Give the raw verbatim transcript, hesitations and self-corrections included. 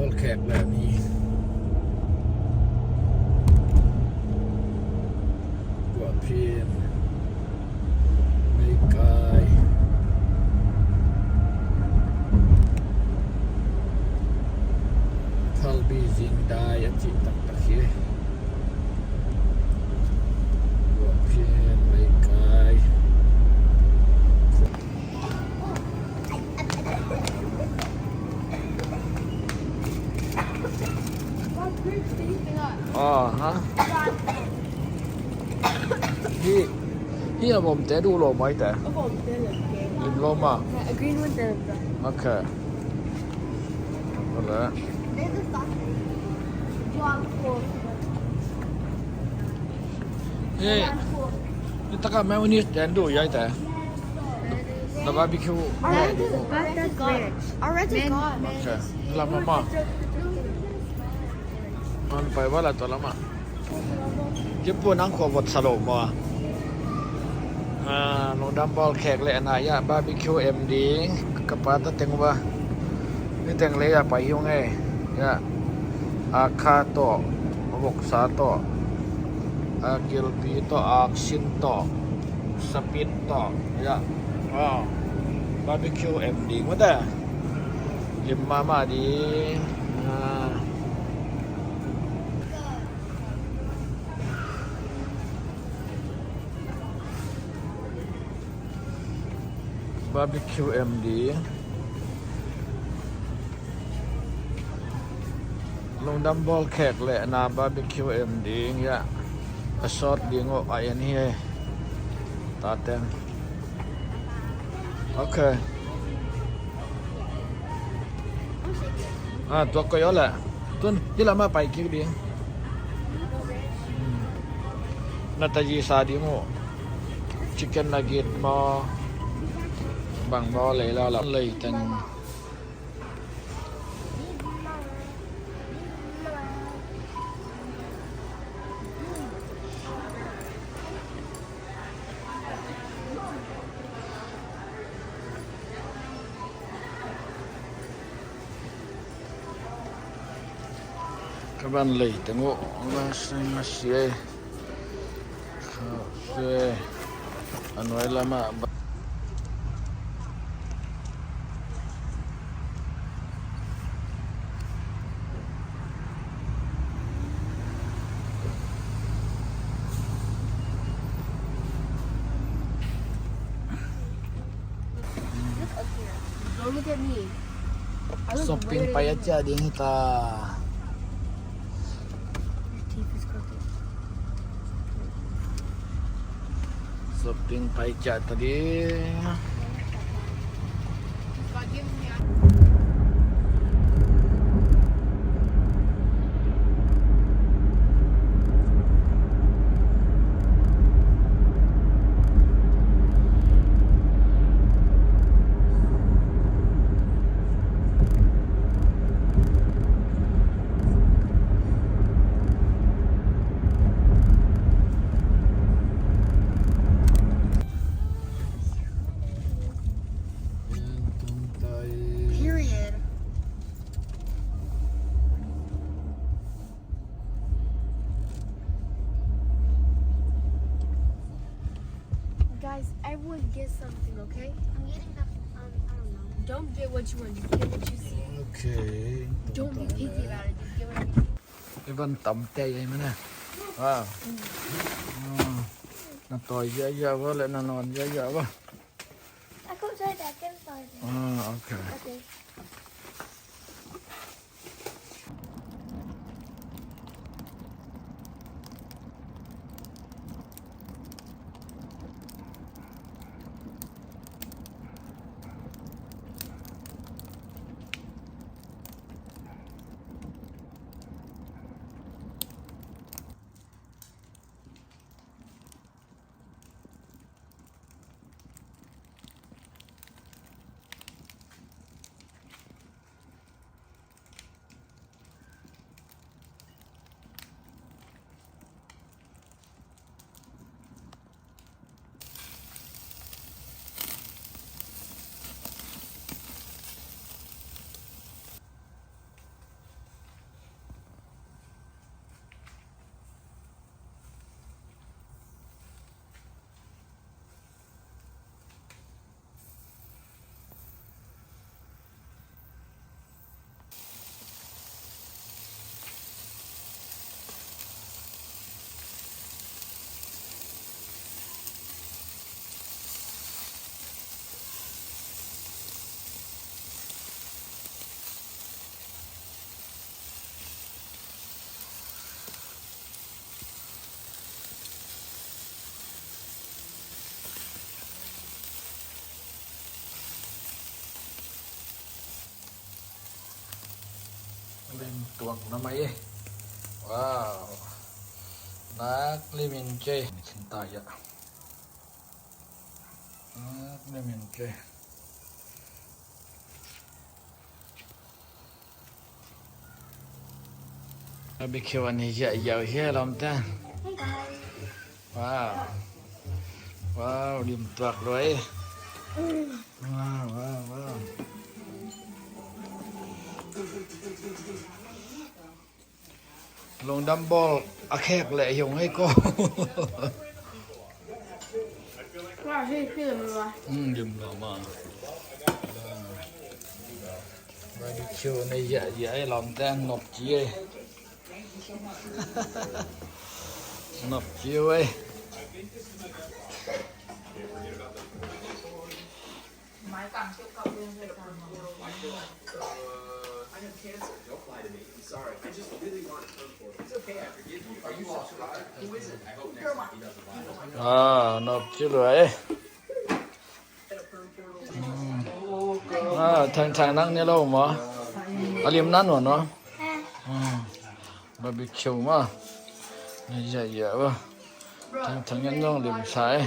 Bawlkhek le ni. Tua phin. Meikai. Phalbi zing dai a cih taktak hi. Tua phin Meikai. Ah, ha? Hi, hi a vomte duh lo mai te. Lim lo ma. A green one, the brown. Okay. Wala. Hey, ni taka mayonnaise te duh yai te. The barbecue. Our rent is, our rent is gone. Our rent is gone. Okay. Lam ma. Man pai wala to lama. Kipu nang khua vot sa lo maw. Ah, lungdam bawlkhek le na ya barbecue em ding ka pa ta teng va. Ni teng le ya pai hiu nge. Ya. A kha to, a voksa to, a gilpi to, a sin to, sapit to. Ya. Wow. Barbecue em ding va ta. Lim mama ding. Ah. Barbecue em ding. Lungdam bawlkhek le na barbecue em ding ya. A sawt ding uh a en hi. Taten. Okay. Ah, tua koi ole. Tun, hi lama pai kik ding. Na ta ji sa ding uh. Chicken nugget maw. Bang maw lei la la lei teng. Ka ban lei teng uh, ka ban seng a sia. Kha sia. A nuai lamah ba- Look up here. Don't look at me. I look Shopping way pai a better than you. Ciah ding hi ta. Your teeth is crooked. Shopping pai ciah ta ding. Period. Guys, everyone get something, okay? I'm getting the, um, I don't know. Don't get what you want, just get what you see. Okay. Don't be picky about it, just get what you see. Even tam te ai mana. Wow. Mm. Mm. Na toi ya ya wa le na non ya ya wa. I could try that. Can try that. Ah, okay. Okay. Tuak na mai e. Wow. Nak limin kei. Khin ta ya. Nak limin kei. Barbecue an hi ziahziah hi a lawmte. Wow. Wow, lim tuak lua e. Wow, wow, wow. Lungdam bawl a khek leh hi ung ei ko. Wow, hi lim lua. Hmm, lim lua ma. Barbecue nei ziahziah ei lawmte, nop ci ei. Nop ci ei. Ah, nop ci lua e. Ah, Thang Thang nang ne lo maw? A lim nan maw no? Hmm. Barbecue maw? Nei ziahziah maw? Thang Thang ngen zong lim sa e.